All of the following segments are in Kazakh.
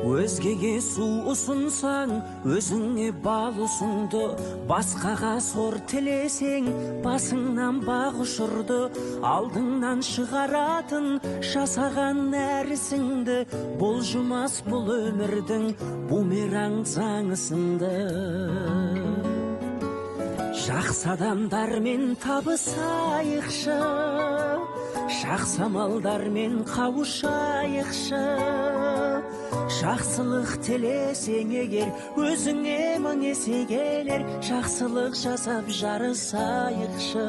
Өзгеге су ұсынсаң, өзіңе бал ұсынды. Басқаға сор тілесең, басыңнан бақ ұшырды. Алдыңнан шығаратын жасаған нәрсіңді, бұлжымас бұл өмірдің бумеранг заңысынды. Жақсы адамдармен табысайықшы, жақсы амалдармен қауышайықшы. Жақсылық тілесең егер, өзіңе мың есе келер. Жақсылық жасап жарысайықшы.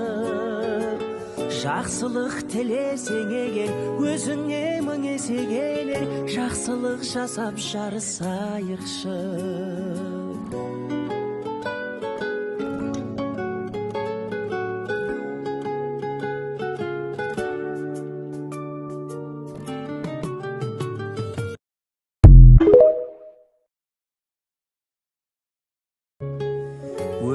Жақсылық тілесең егер, өзіңе мың есе келер. Жақсылық жасап жарысайықшы.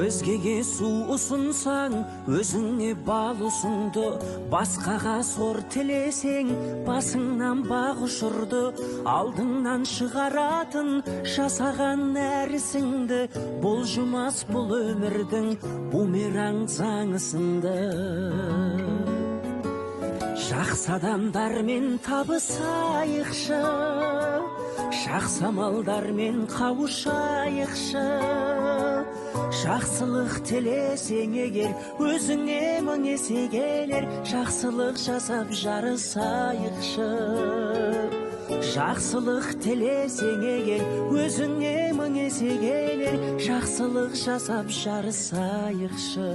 Өзгеге су ұсынсаң, өзіңе бал ұсынды. Басқаға сор тілесең, басыңнан бақ ұшырды. Алдыңнан шығаратын жасаған нәрсіңді, бұлжымас бұл өмірдің бумеранг заңысынды. Жақсы адамдармен табысайықшы, жақсы амалдармен қауышайықшы. Жақсылық тілесең егер, өзіңе мың есе келер. Жақсылық жасап жарысайықшы. Жақсылық тілесең егер, өзіңе мың есе келер. Жақсылық жасап жарысайықшы.